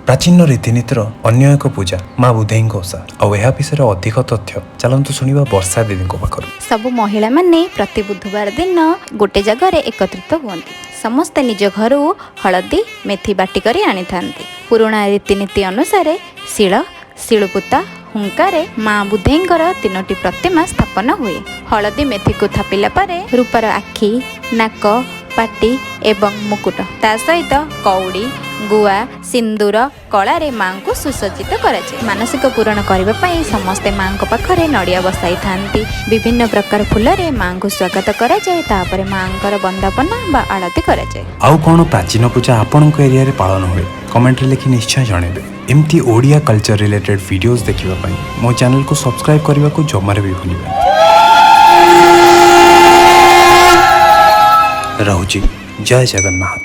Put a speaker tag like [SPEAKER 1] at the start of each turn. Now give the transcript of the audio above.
[SPEAKER 1] ପ୍ରାଚୀନ ରୀତିନୀତିର ଅନ୍ୟ ଏକ ପୂଜା ମା ବୁଧେଇଙ୍କ ଓଷା, ଆଉ ଏହା ବିଷୟରେ ଅଧିକ ତଥ୍ୟ ଚାଲନ୍ତୁ ଶୁଣିବା ବର୍ଷା ଦିଦିଙ୍କ ପାଖରୁ।
[SPEAKER 2] ସବୁ ମହିଳାମାନେ ପ୍ରତି ବୁଧବାର ଦିନ ଗୋଟେ ଜାଗାରେ ଏକତ୍ରିତ ହୁଅନ୍ତି। ସମସ୍ତେ ନିଜ ଘରୁ ହଳଦୀ ମେଥି ବାଟି କରି ଆଣିଥାନ୍ତି। ପୁରୁଣା ରୀତିନୀତି ଅନୁସାରେ ଶିଳ, ଶିଳୁପୁତା, ହୁଙ୍କାରେ ମା ବୁଧେଇଙ୍କର ତିନୋଟି ପ୍ରତିମା ସ୍ଥାପନ ହୁଏ। ହଳଦୀ ମେଥିକୁ ଥାପିଲା ପରେ ରୂପାର ଆଖି, ନାକ, ପାଟି ଏବଂ ମୁକୁଟ, ତା ସହିତ କଉଡ଼ି, ଗୁଆ, ସିନ୍ଦୁର, କଳାରେ ମାଙ୍କୁ ସୁସଜ୍ଜିତ କରାଯାଏ। ମାନସିକ ପୂରଣ କରିବା ପାଇଁ ସମସ୍ତେ ମାଙ୍କ ପାଖରେ ନଡ଼ିଆ ବସାଇଥାନ୍ତି। ବିଭିନ୍ନ ପ୍ରକାର ଫୁଲରେ ମାଙ୍କୁ ସ୍ୱାଗତ କରାଯାଏ। ତାପରେ ମାଙ୍କର ବନ୍ଦାପନା ବା ଆଳତି କରାଯାଏ।
[SPEAKER 1] ଆଉ କ'ଣ ପ୍ରାଚୀନ ପୂଜା ଆପଣଙ୍କ ଏରିଆରେ ପାଳନ ହୁଏ, କମେଣ୍ଟରେ ଲେଖି ନିଶ୍ଚୟ ଜଣାଇବେ। ଏମିତି ଓଡ଼ିଆ କଲଚର ରିଲେଟେଡ୍ ଭିଡ଼ିଓଜ୍ ଦେଖିବା ପାଇଁ ମୋ ଚ୍ୟାନେଲକୁ ସବସ୍କ୍ରାଇବ୍ କରିବାକୁ ଜମାରେ ବି ଭୁଲିବେନି। ରହୁଛି, ଜୟ ଜଗନ୍ନାଥ।